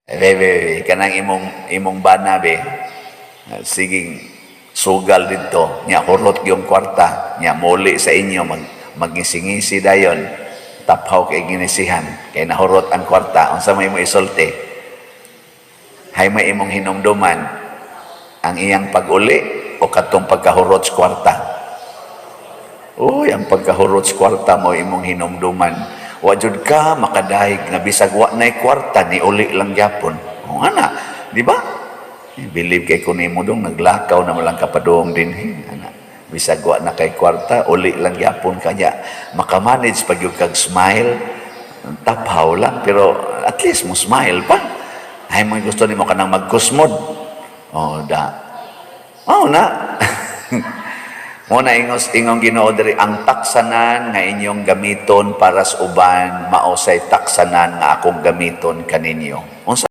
Be, be, be, kanang imong bana, be. Siging sugal dito, nya hurot yung kwarta, nya muli sa inyo magngisi-ngisi dayon. Taphaw kay ginisihan, kay nahurot ang kwarta, unsa may mo isulti? Hay may imong hinumduman ang iyang pag-uli o katong pagkahurot sa kwarta? Uy, ang pagkahurot sa kwarta mo imong hinumduman. Wa jud ka makadayeg nga bisag wa nay kwarta, ni uli lang gyapon. O ana, di ba? Believe kay ko nimo dong naglakaw na lang kapadung din ana. Bisag wa na kay kwarta, uli lang gyapon kanya. Makamanage pag yung kag smile, taphaw lang, pero at least mo smile pa. Ay, mga gusto nimo kanang magkusmod. Oh, da. Oh, na. Mo na ingos ingong Ginoo diri, ang taksanan nga inyong gamiton para sa uban, mao say taksanan nga akong gamiton kaninyo. Unsa